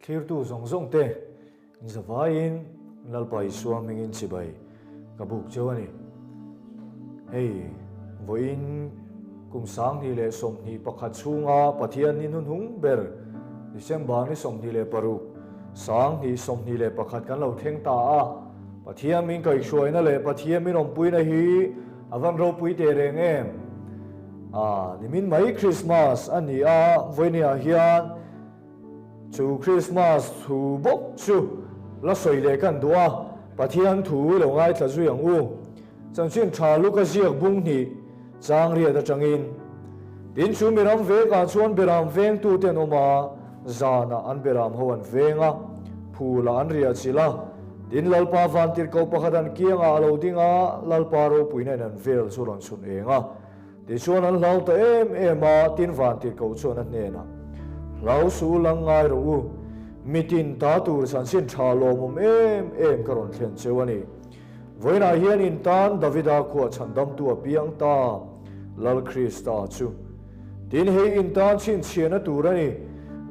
Thlirtu zawng zawng te zavaiin Lalpa Isua hmingin chibai ka buk cheu a ni. Hei, vawiin kum 2021 chhunga Pathian ni hnuhnung ber December ni 26, 2021 kan lo thleng ta a. Pathian min kaihhruaina leh Pathian min awmpuina hi a van ropui teh reng em? A, nimin mai Krismas a ni a, vawiiniah hian Chu Krismas thu bawk chu la sawi leh kan duh a, Pathian thu i lo ngaithla zui ang u. Chanchin tha Luka ziak bung hnih chang riat atangin, Tin chu miram vekah chuan beram vengtute an awm a, zanah an beram ho an veng a, phulah an riah chilh a. Tin Lalpa vantirhkoh pakhat an kiangah a lo ding a, Lalpa ropuina in an vel chu rawn chhun eng a. Tichuan an hlau ta em em a, tin vantirhkoh chuan a hnenah, Hlau suh u lang ngai rawh u, mitin ta tur chanchin tha lawmawm em em ka rawn thlen cheu a ni. Vawiinah hian in tan Davida khuah chhandamtu a piang ta, Lal Krista chu. Tin hei in tan chhinchhiahna tur a ni,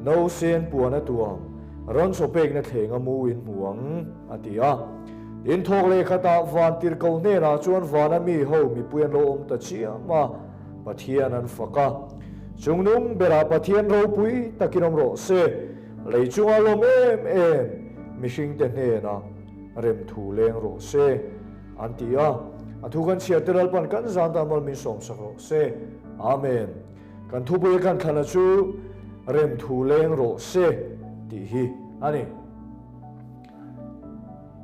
nausen puan a tuam, rawn chawpekna thleng a mu in hmu ang, a ti a. In thawk leh khatah vantirhkoh hnenah chuan vana mi ho mipui an lo awm ta chiam a, Pathian an fak a. Chungnung berah Pathian ropui takin awm rawh se, lei chunga lawm em em mihringte hnenah remthu leng rawh se, an ti a. A thu kan chhiar te Lalpan kan zan tan mal min sawmsak rawh se. Amen. Kan thupui a kan thlana chu remthu leng rawh se tih hi a ni.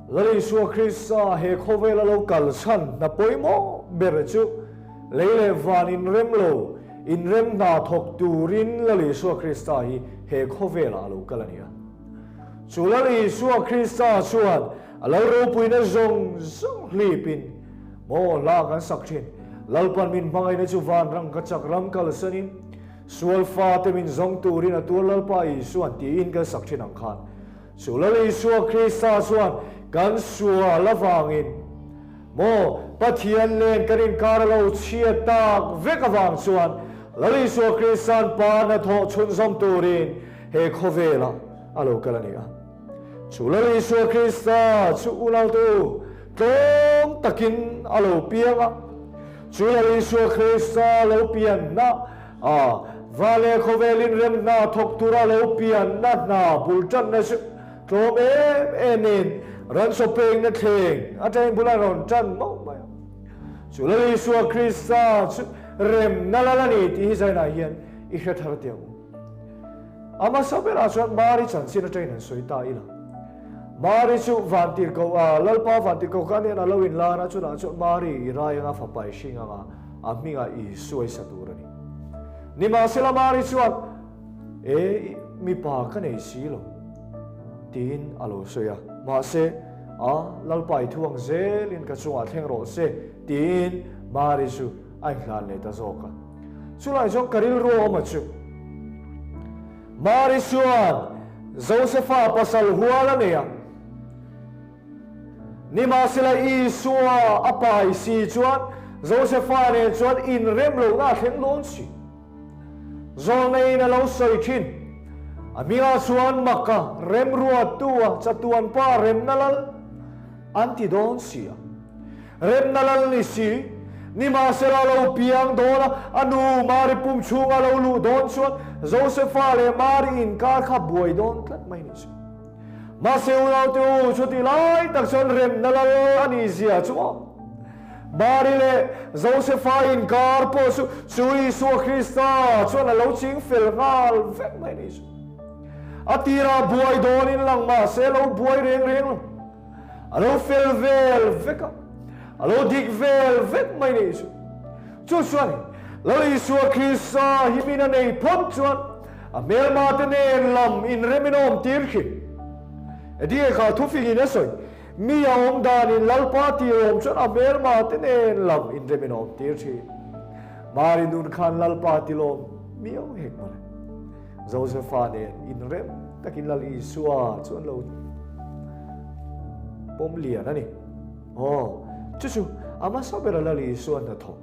Lal Isua Krista he khawvela lo kal chhan hna pawimawh ber chu lei leh van inrem lo, inrem hna thawk turin Lal Isua Krista hi he khawvelah a lo kal a ni a. Chu Lal Isua Krista chuan a lo ropuina zawng zawng hlipin maw hla kan sak thin. Lalpan min hmangaihna chu van rang ka chak ram kalsanin sual fate min zawng turin a tuar Lalpa Isuan tiin kan sak thin ang khan Chu Lal Isua Krista chuan kan sual avangin maw Pathian nen kan inkar a lo chhiat tak vek avang chuan Lal Isua Krista'n Pa hnathawh chhunzawm turin he khawvelah a lo kal a ni a. Chu Lal Isua Krista chu unautu tlawm takin a lo piang a. Chu Lal Isua Krista lo pianna A, va leh khawvel inrem hna thawk tura lo pianna hna bul tanna chu tlawm em emin ransaw pekna thleng atangin bul a rawn tan mauh mai a. Chu Lal Isua Krista chu remna lal a ni tih hi zainah hian i hre thar teh ang u. A hmasa berah chuan Mari chanchin atangin han sawi ta ila. Mari chu vantirhkoh a, Lalpa vantirhkoh khan hian a lo inlan a, chutah chuan Mari i rai anga fapa i hring anga a hmingah Isua i sa tur a ni. Nimahsela Mari chuan, E, mipa ka nei si lo, tiin a lo sawi a. Mahse, A, Lalpa i thu ang zelin ka chungah thleng rawh se, tiin Mari chu a inhlan leh ta zawk a. Chulai chuan ka rilru a awm a chu. Mari chuan Josefa pasal hual a nei a. Nimahsela Isua a pai si chuan Josefa nen chuan inrem lohna a thleng dawn si. Zawlneiin a lo sawi thin. A hmingah chuan Maka, Remruattua, Chatuan Pa Remna Lal an ti dawn si a. Remna lal ni si, nimahsela lo piang dawn a, a nu Mari pum chhunga lo luh dawn chuan Josefa leh Mari inkar kha buai dawn tlat mai ni si. Mahse unaute u, chuti lai tak chuan remna lal a nih zia chu maw? Mari leh Josefa inkar pawh chu chu Isua Krista chuan a lo ching fel nghal vek mai ni chu. A tirah buai dawnin lang mahse lo buai reng reng lo. A lo fel vel vek a, a lo dik vel vek mai ni chu. Chu chuan Lal Isua Krista hi min a nei phawt chuan a hmelma te nen lam inremin a awm tir thin. Eddie kha thufingin a sawi, Mi a awm danin Lalpa tih a awm chuan a hmelma te nen lam inremin a awm tir thin. Mari nun khan Lalpa ti lawm miau hek mawle. Josefa nen inrem takin Lal Isua chu an lo pawm lian a ni. Aw, chu chu a hmasa bera Lal Isua hnathawh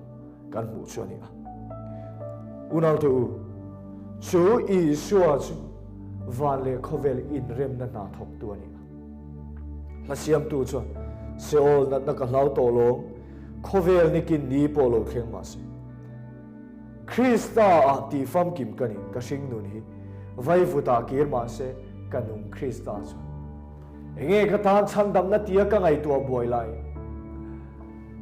kan hmuh chu a ni a. Unaute u, chu Isua chu. Van leh khawvel inremna hna thawktu a ni a. Hla siamtu chuan, Seol natna ka hlau tawh lawng, khawvel nikin ni pawh lo thleng mah se. Krista ah tih famkim ka ni, ka hring nun hi vaivutah kir mah se, ka nung Krista chuan. Enge ka tan chhandamna tia ka ngaihtuah buai lai?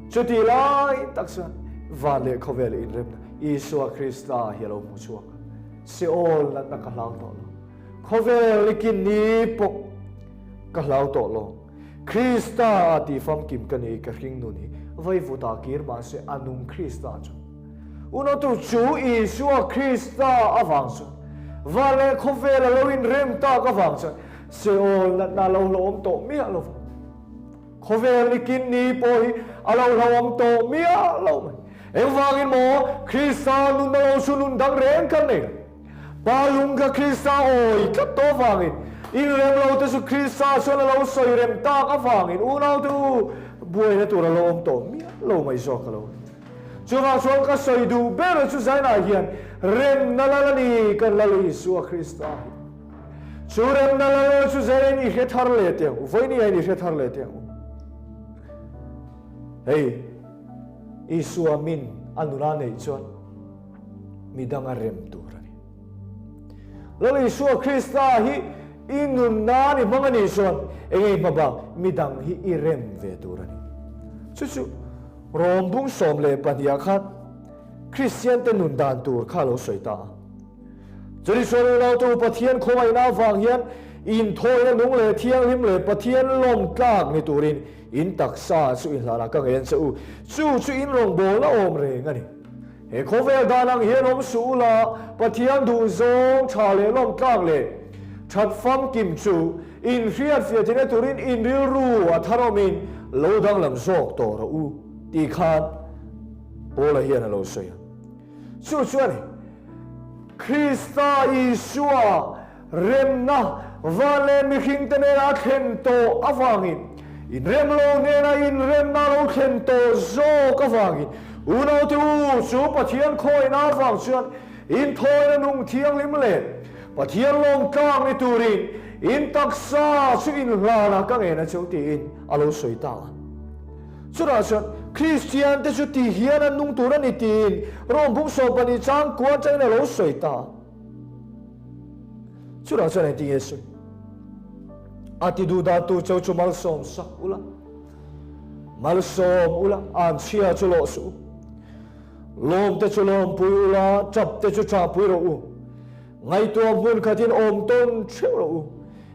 Chutih lai tak chuan van leh khawvel inremna Isua Krista hi a lo hmu chhuak a, Seol natna ka hlau tawh lo. Khawvel i kin ni pawh ka hlau tawh lo. Krista ah tih famkim ka ni, ka hring nun hi vaivutah kir mah se a nung Krista chu. Unautu chu Isua Krista avang chuan van leh khawvel a lo inrem tak avang chuan Seol natna a lo hlauhawm tawh miah lo va. Khawvel i kin ni pawh hi a lo hlauhawm tawh miah lo mai. Engvangin maw Krista nunna lo chu nun dang reng kan nei lo. Pa lung kha Krista awi tlat tawh avangin, inrem lo te chu Krista chuan a lo sawi rem tak avangin unaute u buaina tur a lo awm tawh miah lo mai zawk a lo ni. Chuvang chuan ka sawi duh ber chu zainah hian remna lal a ni kan Lal Isua Krista hi. Chu remna lal chu zain i hre thar leh teh ang u, vawiin hian i hre thar leh teh ang u. Hei Isua min a nuna neih chuan midang a rem tur a ni. Lal Isua Krista hi i nun nan i hmang a nih chuan eng nge i hma bak midang hi i rem ve tur a ni. Chu chu Rom bung 12 ah khan Kristian te nun dan tur kha a lo sawi ta a. Chutih chuan unautu Pathian khawngaihna avang hian inthawina nung leh thianghlim leh Pathian lawm tlak ni turin in taksa chu in hlanah ka ngen che u. Chu chu in rawngbawlna awm reng a ni. He khawvel dan ang hian awm suh ula, Pathian duh zawng tha leh lawm tlak leh that famkim chu in hriatfiah theihna turin in rilru a thar awmin lo danglam zawk tawh rawh u, tih khan Paula hian a lo sawi a. Chu chuan Krista Isua remna van leh mihringte nena a thlen tawh avangin, inrem lo nena inremna a lo thlen tawh zawk avangin, unaute u, chu Pathian khawihna avang chuan inthawina nung thianghlim leh Pathian lawmtlang ni turin in taksa chu inhlana ka ngen a cheu tiin a lo sawi ta a. Chutah chuan Kristian te chu ti hian an nung tur a ni tiin Rom bung 12 chang kua atangin a lo sawi ta. Chutah chuan engtin nge sawi? A ti duh dan tur cheu chu malsawm sak ula, malsawm ula, an chhia chu lawh suh u. Lawm te chu lawmpui ula, tap te chu ṭahpui rawh u. Ngaihtuah hmun khatin awm tawn theuh rawh u.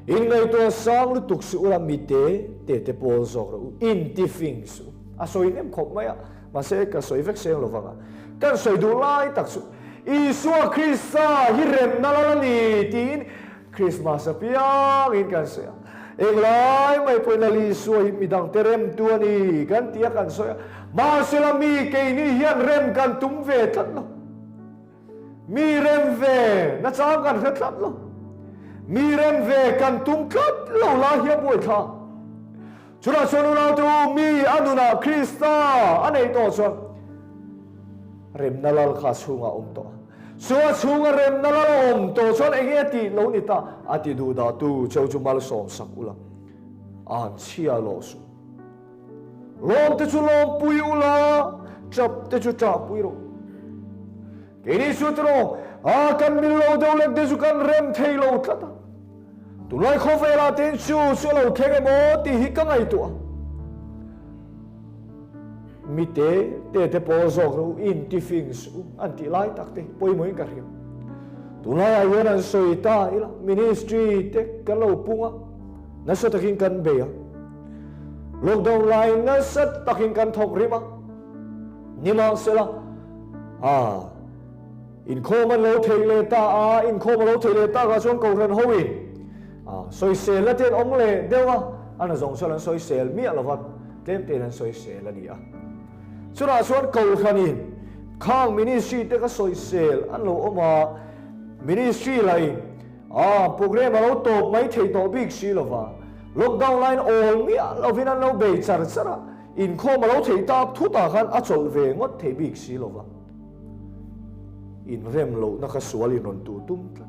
In ngaihtuah sang lutuk suh ula, mi te te te pawl zawk rawh u, in ti fing suh u. A sawi hnem khawp mai a, mahse ka sawi vek seng lo vang a. Kan sawi duh lai tak chu Isua Krista hi remna lal a ni tiin Krismas apiangin kan sawi a. Englai mai pawhin Lal Isua hi midangte remtu a ni kan ti a kan sawi a. Mahsela mi keini hian rem kan tum ve tlat lo. Mi rem ve na chang kan hre tlat lo. Mi rem ve kan tum tlat lo lai hi a buai thla. Chutah chuan unaute u, mi a nunah Krista a neih tawh chuan remna lal kha a chhungah a awm tawh a. Chu a chhunga remna lal a awm tawh chuan eng nge tih lo ni ta? A ti duh dah tu cheu chu malsawm sak ula, an chhia lawh suh. Lawm te chu lawmpui ula, ṭap te chu ṭahpui rawh. Keini chu tiraw, a kan mil lo deuh lek te chu kan rem thei lo tlat a. Tunlai khawvelah te chu chu a lo thleng emaw tih hi ka ngaihtuah a. Mi te te te pawh zawk rawh u, in ti fing suh u an tih lai tak te hi pawimawhin ka hria. Tunlaiah hian an sawi ta ila, ministry te kan lo pung a, nasa takin kan bei a. Lockdown laiin nasa takin kan thawk rim a, nimahsela a inkhawm an lo theih leh ta a, inkhawm a lo theih leh takah chuan Kohhran hoin a sawisel na te an awm leh deuh a, a na zawng chuan an sawisel miah lova tlem tein an sawisel a ni a. Chutah chuan Kohhranin khang ministry te ka sawisel an lo awm a, ministry lahin a program a lo tawp mai thei tawh bik si lova, Lockdown laiin awl miah lovin an lo bei char char a, inkhawm a lo theih tak thutah khan a chawlh ve ngawt thei bik si lova. Inrem lohna kha sual in rawn tu tum tlat.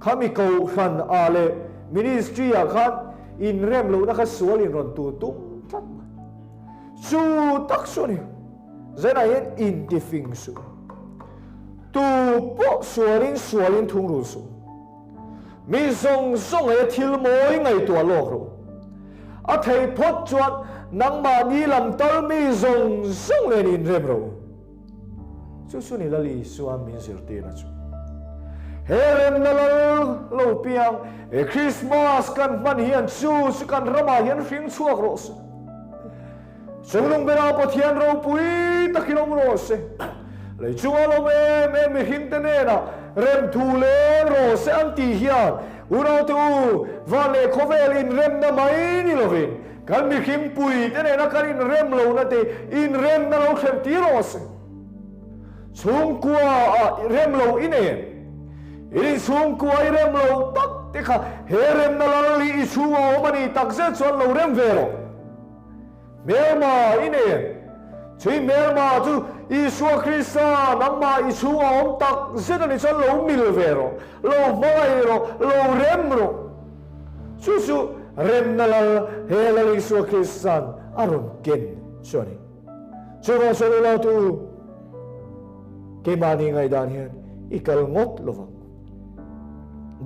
Khami kohhran ah leh ministry ah khan inrem lohna kha sual in rawn tu tum tlat mai. Chu tak chu a ni. Zainah hian intifing suh. Tu pawh sualin sualin thungrul suh. Mi zawng zawng he thil mawi ngaihtuah lawk rawh. A thei phawt chuan nangmahni lam tal mi zawng zawng nen inrem rawh u. Chu chu ni Lal Isua min zirtirna chu. He remna lal lo piang he Krismas kan hman hian chu chu kan ramah hian hring chhuak rawh se. Chunglung bera Pathian ropui takin awm rawh se. Lei chunga lawm em em mihringte hnenah remthu leng rawh se an tih hian unaute u, van leh khawvel inremna mai ni lovin kan mihring puite nena kan inrem lohna te inremna lo thlen tir rawh se. Chhungkua ah rem lo i nen in inchhungkua i rem lo tak te kha he remna lal hi i chhunga awm a ni takzet chuan lo rem ve rawh. Hmelma i nen. Chui hmelma chu Isua Krista nangmah i chhunga awm tak zet a ni chuan lo mil ve rawh, lo hmangaih rawh, lo rem rawh. Chu chu remna lal he Lal Isua Krista'n a rawn ken chu a ni. Chuvang chuan u lau tu u, keimahni ngaihdan hian i kal ngawt lovang.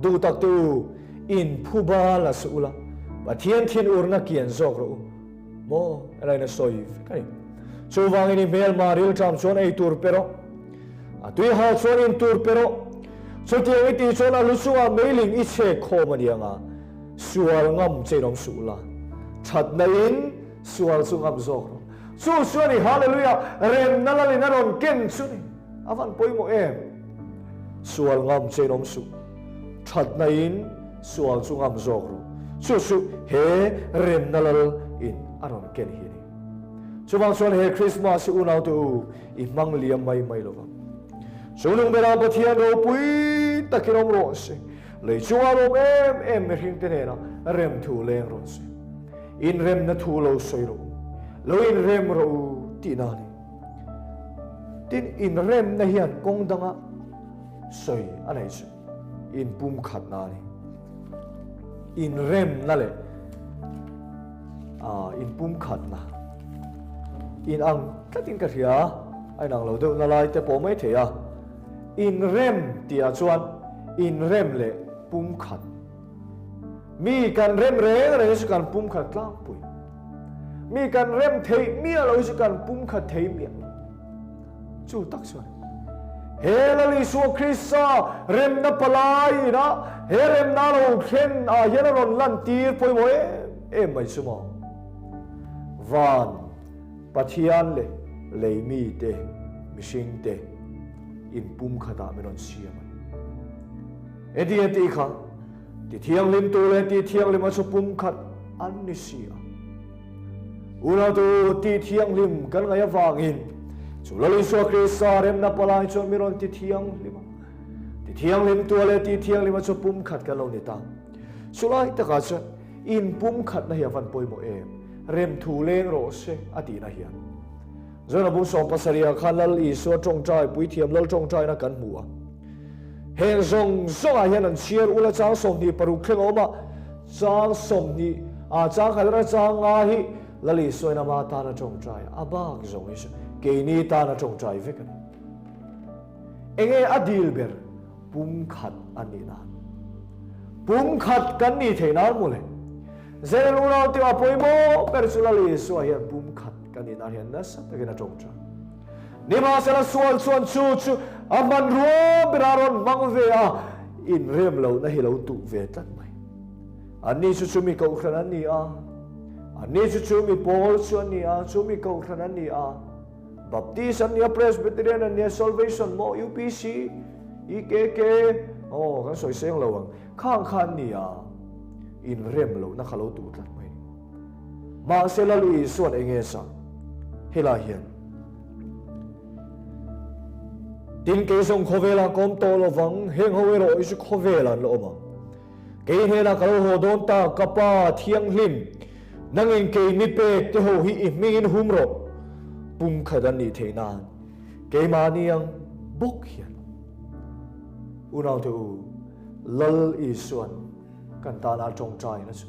Duh tak te u, in phu ba la suh ula, Pathian thin urna kian zawk rawh u. Maw? Elaine a sawi vek a ni. Chuvangin i hmelma rilṭam chuan ei tur pe rawh. A tui hal chuan in tur pe rawh. Chutiang i tih chuan a lu chungah meiling i chhek khawm a ni ang a, sual ngam che in awm suh ula, ṭhatna in sual chu ngam zawk rawh. Chu chu a ni, Hallelujah, remna lalin a rawn ken chu ni. A van pawimawh em? Sual ngam che in awm suh. Thatna in sual chu ngam zawk rawh. Chu chu he remna lal in a rawn ken hi a ni. Chuvang chuan he Christmas hi unaute u i hmang liam mai mai lo vang. Chungnung bera Pathian ropui takin awm rawh se. Lei chunga lawm em em mihringte hnenah rem thu leng rawh se. Inremna thu lo sawi rawh u. Lo inrem rawh u tihna a ni. Tin, inremna hian kawng danga sawi a nei chu inpumkhatna a ni. Inremna leh inpumkhatna in ang tlatin ka hria, a inang lo deuhna lai te pawh mai thei a. Inrem tihah chuan inrem leh pumkhat. Mi kan rem reng reng hi chu kan pumkhat tlangpui. Mi kan rem theih miah lo hi chu kan pumkhat thei miah lo. Chu tak chuan he Lal Isua Krista remna palai ina he remna lo thlen ah hian a rawn lan tir pawimawh em em mai chu maw? Van Pathian leh lei mite, mihringte inpumkhatah min rawn siam a ni. Engtin nge tih kha? Ti thianghlim tu leh ti thianghlima chu pumkhat an ni si a. Unautu ti thianghlim kan ngaih avangin chu Lal Isua Krista remna palai chuan mi rawn ti thianghlim a. Ti thianghlim tu leh ti thianghlima chu pumkhat kan lo ni ta. Chulai takah chuan in pumkhatna hi a van pawimawh em? Rem thu leng rawh se a tihna hian. Zona bung 70 ah khan Lal Isua tawngtai, puithiam Lal tawngtaina kan hmu a. Heng zawng zawngah hian an chhiar ula chang 26 thleng a awm a, chang 20 ah chang khat atanga chang nga hi Lal Isuain ama tan a tawngtai a, a bak zawng hi chu keini tan a tawngtai vek a ni. Enge a dil ber? Pumkhat a nih nan. Pumkhat kan nih theih nan mawle. Zel unau tih a pawimawh ber chu Lal Isua hian pumkhat kan nih nan hian nasa takin a tawngtai. Nimahsela sual chuan chu chu a hmanrua berah rawn hmang ve a, inrem lohna hi lo tuh ve tlat mai. Anni chu chumi kohhran an ni a, anni chu chumi pawl chu an ni a, chumi kohhran an ni a, Baptist an ni a, Presbyterian an ni a, Salvation maw, UPC, EKK, aw kan sawi seng lo ang, khang kha an ni a, inrem lohna kha lo tuh tlat mai. Mahse Lal Isua'n eng nge sa? Helai hian Tin kei zawng khawvelah ka awm tawh lovang, heng ho erawh hi chu khawvelah an la awm ang. Kei hnenah ka lo haw dawn ta, ka Pa Thianghlim, nangin kei mi pek te ho hi i hmingin hum rawh, pumkhat an nih theih nan keimahni ang bawk hian. Unaute u. Lal Isuan kan tana a tawngtaina chu,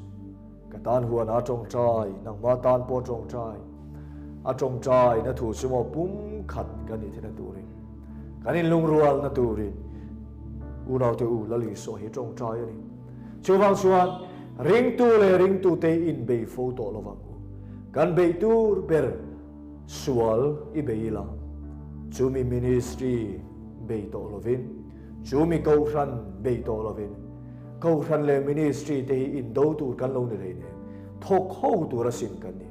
Ka tan huan a tawngtai, nangma tan pawh tawngtai. A tawngtaina thu chu maw pumkhat kan nih theihna turin, kan inlungrualna turin unaute u Lal Isua hi tawngtai a ni. Chuvang chuan ringtu leh ringtute inbei fo tawh lovang u. Kan beih tur ber sual i bei ila, chumi ministry bei tawh lovin, chumi kohhran bei tawh lovin, kohhran leh ministry te hi indo tur kan lo ni hlei nen, thawk ho tur asin kan ni.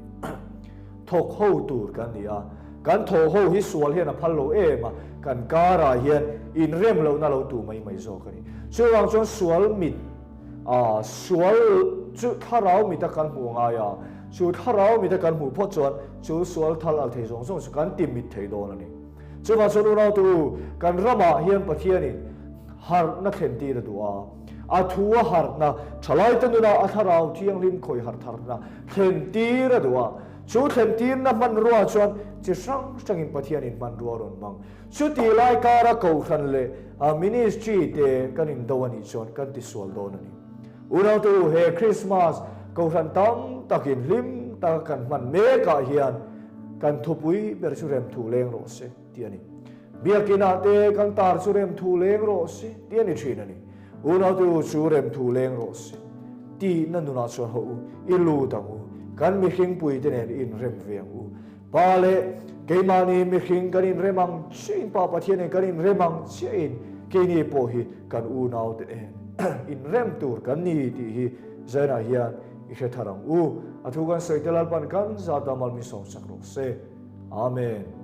Thawk ho tur kan ni a, kan thawh ho hi sual hian a phal lo em a, kan karah hian inrem lohna lo tu mai mai zawk a ni. Chuvang chuan sual mit, a sual chu thlarau mita kan hmuh a ngai a, chu thlarau mita kan hmuh phawt chuan chu sual thal al thei zawng zawng chu kan ti mit thei dawn a ni. Chuvang chuan unaute u, kan ramah hian Pathianin harhna thlen tir a duh a, a thu a harhna, thalaite nuna a thlarau thianghlim khawih harh tharna thlen tir a duh a, chu thlen tirna hmanrua chuan chi hrang hrangin Pathianin hmanrua a rawn hmang. Chuti lai kara kohhran leh ministry te kan indo a nih chuan kan tisual dawn a ni. Unaute u, he Krismas kohhran tam takin hlim taka kan hman mekah hian kan thupui ber chu remthu leng rawh se tih a ni. Biakinah te kan tar chu remthu leng rawh se tih a ni thin a ni. Unaute u chu remthu leng rawh se tihna nunah chuan haw u, i lut ang u, kan mihringpui te nen inrem ve ang u. Pa leh keimahni mihring kan inrem ang chiahin, Pa Pathianin kan inrem ang chiahin keini pawh hi kan unaute nen inrem tur kan ni tih hi Zainah hian i hre thar ang u. A thu kan sawi te Lalpan kan zat a malmi sawmsak rawh se. Amen.